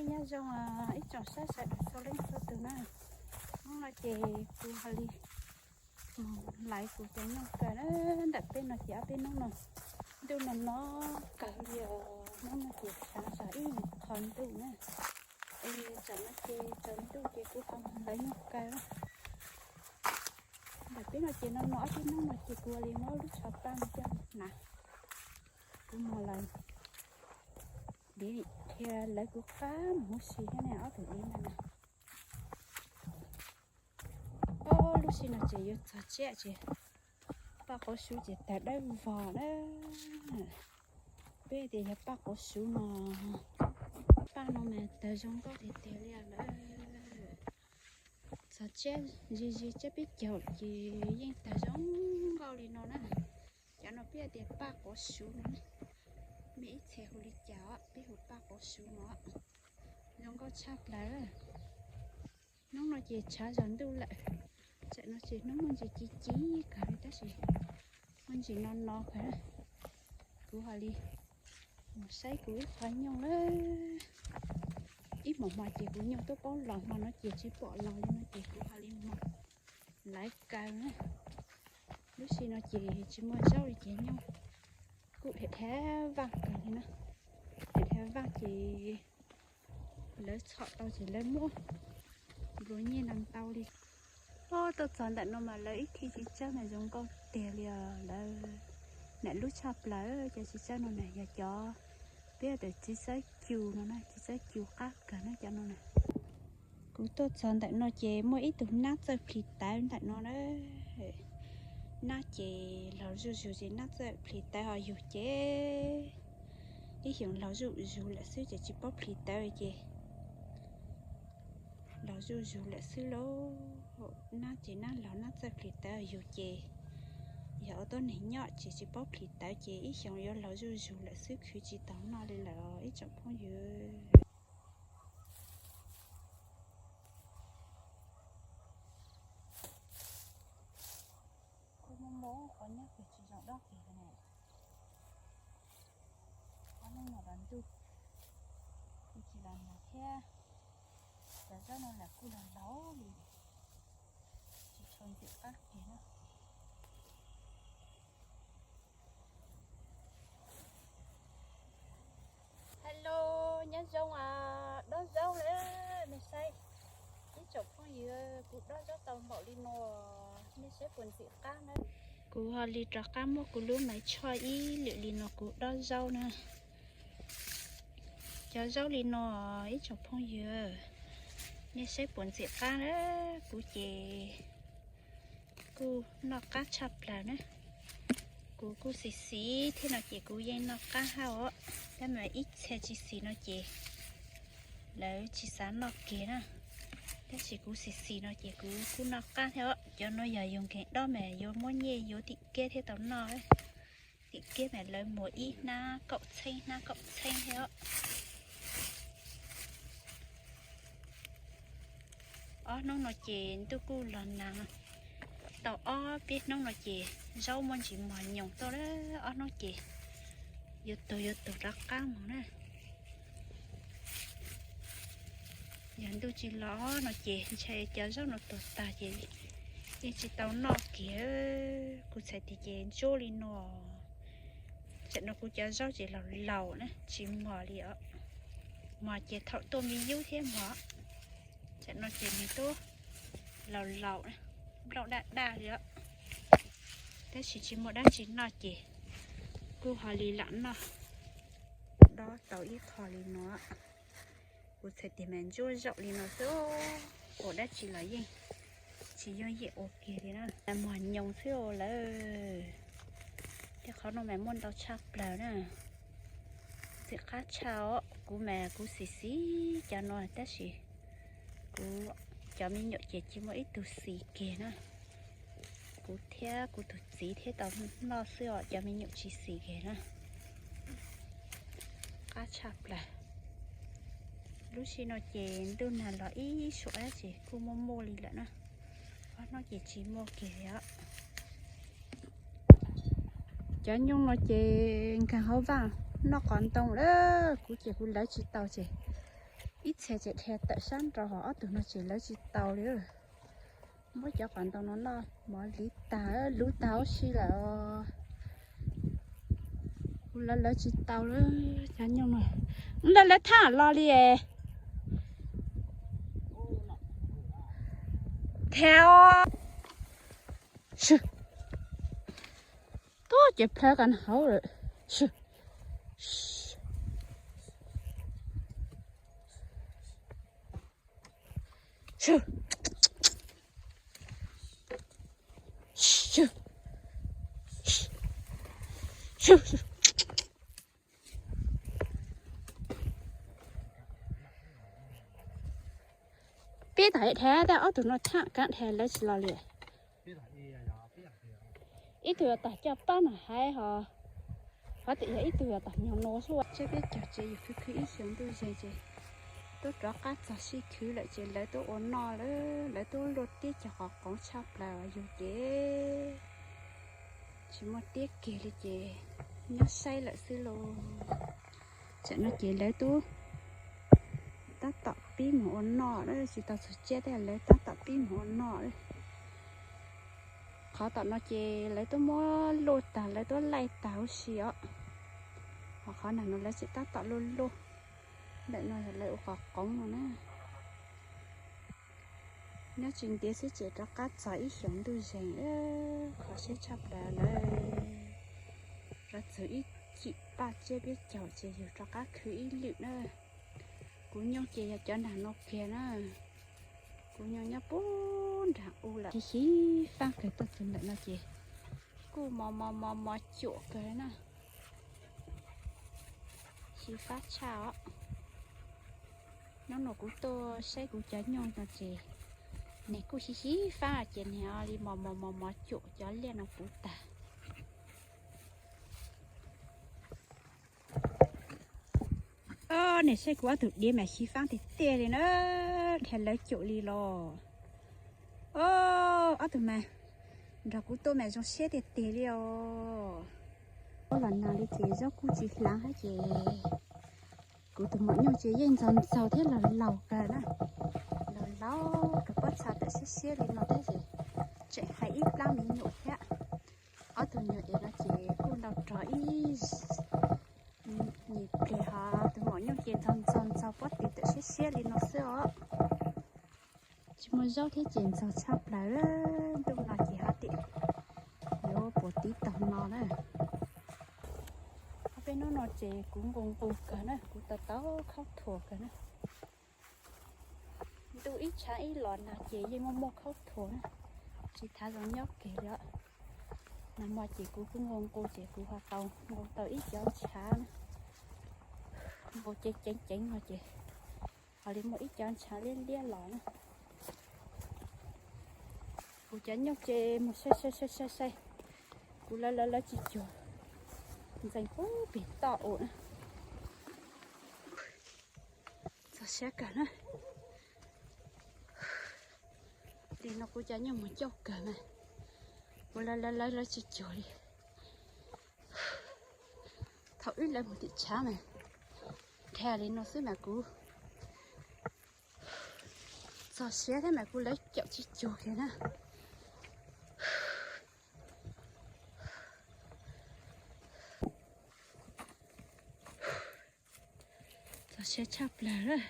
Nyob zoo ib tsoom saib sawv daws txhua leej txhua tus na. Hnub no ces kuv ho li mus laiv kuv cov nyooj kaw na. Ntawm peb no ces ob peb hnub no ntuj no no kawg li os. Hnub no ces tshav tshav ib qho ntuj na. Es tsam no ces tsaus ntuj ces kuv ho mus laiv nyooj kaw. Ntawm peb no ces no no ob peb hnub no ces kuv li muab lub tsho paj no coj hnav. Kuv mus lawm, qhia lawv kuv qab mus huv si thiab ne ob tug dib ntawd na. Ob lub sij no ces yuav txog tsiab ces paj quav suv ces tawg dawb vog na. Peb tias yog paj quav suv no, paj no mas tawg zoo nkauj tiag tiag li lawm. Txog tsiab zig zig tsiab peb caug ces yeej tawg zoo nkauj li no na. Cov no peb tias paj quav suv no, mej ib txhia hu li cas peb hu paj quav suv no. Zoo nkauj tshaj plaws. Hnub no ces tshav zog ntuj lawm, tam no ces hnub muaj ntsis ci ci kawg li tab sis muaj ntsis no no kawg. Kuv ho li mus saib kuv ib qho nyooj lawm. Ib hmos hmo ces kuv nyooj twb paub los, hmo no ces tsis pom los li no ces kuv ho li mus laiv kaw na. Lub sij no ces tsis muaj zaub li ces nyooj kuj dhia dhia vaj kawg li na. Dhia dhia vaj ces lawv txhom tau ces lawv muab nplua nyiaj no ntau li. Tuaj txog ntawm no mas lawv ib thij tsis tsawg mas zoo nkauj tiag li os. Lawv nam lub tshaj plaws. Cov txiv txawb no na yog cov peb tias txiv txawb cus no na, txiv txawb cus qab kawg na cov no na. Kuv tuaj txog ntawm no ces muaj ib tug nab txawj plhis tawv ntawm no na. Nab ces laug zuj zus ces nab txawj plhis tawv ho yug ces ib xyoos laug zuj zus lawm xwb ces tsis paub plhis tawv ces laug zuj zus lawm xwb lauj. Nab ces nab laug nab txawj plhis tawv yug ces yog ua tuab neeg nyob ces tsis paub plhis tawv ces ib xyoos yuav laug zuj zus lawm xwb khwv tsis tau noj li lawm ib tsoom phooj ywg. Kuj muaj muaj qhov nyob kuj tsis zoo dob kiag ne. Qhov no los ntuj kuj tsis los nag thiab. Cov zaub no lam kuj los laus li, tsis tshua ntxim qab kiag na. Hello, nyob zoo, dob zaub lawm nej saib. Ib tsoom phooj ywg, kuv dob zaub tau npaum li no, nej saib puas ntxim qab na. Kuv ho li rov qab muab kuv lub maiv tshoj ib lwm li no kuv dob zaub na. Cov zaub li no ib tsoom phooj ywg, nej saib puas ntxim qab na. Kuv ces kuj noj qab tshaj plaws na. Kuv kuj xis xis thiab no ces kuv yeej noj qab hab os. Tab mas ib txhia tsis xis no ces lawv tsis xav noj kiag na. Tab sis kuv xis xis no ces kuv kuj noj qab thiab os. Cov no yog yus nkees dob mas yuav muab nyiaj yuav tim kiab thiab tau noj. Tim kiab mas lawv muag ib hnab kaum txheeb, hnab kaum txheeb thiab os. Ob hnub no ces ntuj kuj los nag, tau ob peb hnub no ces zaub muaj ntsis mos nyoos tuaj lawm. Ob hnub ces yuav tuag yuav tuag rov qab mus na. Yog ntuj tsis los no ces ntshai cov zaub no tuag tag ces yeej tsis tau noj kiag. Kuv txhais tias ces ntsuab li no. Tam no kuv cov zaub ces laus laus na, tsis mos li os. Mos ces thaum tuaj me yub thiab mos. Tam no ces nws twb laus laus, nplooj daj daj li os. Tab sis tsis muaj dab tsi noj ces kuj ho li lam noj. Dob tau ib qho li no, kuv txhais tias mas ntsuab zaum li no xwb, ua dab tsi los yeej tsis yooj yim ua kiag li na. Mos nyoos xwb lawm. Tej qhov no mas muaj ntau tshaj plaws na. Ntxim qab tshaj os, kuv mas kuv xis xis cov no tab sis kuv cov me nyuam ces tsis muaj ib tug xis kiag na. Kuv thiab kuv tus txiv thiab tau noj xwb os, cov me nyuam tsis xis kiag na. Qab tshaj plaws. Lub sij no ces ntuj nag los ib suam dab tsi kuj muaj muaj li lawm na. Ob hnub ces tsis muaj kiag li os. Cov nyooj no ces nkaag hauv vaaj noj qos ntoo lawm, kuv ces kuv lawv tsis tau ces Ib txhia ces dhia tawm sab nraud, ho ob tug no ces lawv tsis tau li. Muab cov qos ntoo no noj mov liv tag, luv tag huv si lawm. Kuv lawv lawv tsis tau lawm cov nyuj no. Lawv lawv thaj los li. Thiab os. Swb. Tuaj ces plhaw qas hauv lawm. Swb. Swb. Swb. Swb. Peb tag dhia, tab ob tug no thaj kab dhia lawv tsis los li. Ib tug yuav tag coj pab mas hais ho, ho tias yog ib tug yuav tag nyob no xwb. Tsiab peb caug ces yus khwv khwv ib xyoos ntuj zeeg ces twb rov qab txog sij khwv lawm ces lawv twb ua noj lawm, lawv twb luaj tib cov qos qoov tshaj plaws, yus ces tsis muaj tiab kiag li ces nyob saib lawm xwb lauj. Tam no ces lawv twb tab tom pib mus ua noj, tsis tau txog tsiab thiab lawv tab tom pib mus ua noj. Qhov tom no ces lawv twb muab luaj tag, lawv twb laij tag huv si os. Ho qhov nag no lawv tseem tab tom luaj luaj. Ntawm no yog lawv ua qos qoov no na. Nyob tsis ntev xwb ces rov qab txog ib xyoos ntuj zeeg, kho siab tshaj plaws lawm. Rov txog ib cim paj tsiab peb caug ces yus rov qab khwv ib lwm na. Kuv nyuj ces yog cov nram no kiag na. Kuv nyuj nyob puag nram u lawm. Xyiv xyiv fab kawg tuaj txog ntawm no ces kuj mos mos mos mos cuam kawg na. Xyiv fab tshaj os. Nyob no kuv tuaj saib kuv cov nyuj no ces nws kuj xyiv xyiv fab ces nws li mos mos mos mos cuam cov liaj no puv tag. Nws saib kuv ob tug diav mas xyiv fab tiag tiag li na, dhia lawv cuam li los. Ob tug mas nrog kuv tuaj mas zoo siab tiag tiag li os. Ua los nag li ces zaub kuj tsis hlav hab ces kuv tus maum nyuj ces yeej ntxaug ntxaug thiab laus laus kawg na. Laus laus kawg pob txha tawm siab siab li no thiab ces tseem hais ib plab me nyuam thiab. Ob tug nyuam ev no ces kuj nrau rog ib nyuag pliag, ho tus maum nyuj ces ntxaug ntxaug ntxaug pob tis tawm siab siab li no xwb os. Tsis muaj zaub thiab ces ntxaug tshaj plaws, ntuj no ces ho tias yuav puas tiv taug no na. Ob peb hnub no ces kuv nqus nqus kawg na, kuv tau tau khaub thuas kawg na. Ntuj ib tshav ib los nag ces yeej muaj muaj khaub thuas na, tsis thav zoo nyob kiag li os. Nag hmo ces kuv kuj nqus nqus ces kuv ho tau nqus tau ib cov ntshav na. Nqus ceev ceev ceev no ces ho li muaj ib cov ntshav liab liab los na. Kuv cov nyuj ces mus sai sai sai sai sai, kuv lawv lawv lawv tsis cuag, ntxeev puag pem toj ua na. Txog siab kawg na. Li no kuv cov nyuj mus coob kawg mas kuv lawv lawv lawv lawv tsis cuag li. Thaum wb lawv mus tim tshav mas dhia li no xwb mas kuv txog siab thiab mas kuv lawv caum tsis cuag kiag na. Txog siab tshaj plaws lawm.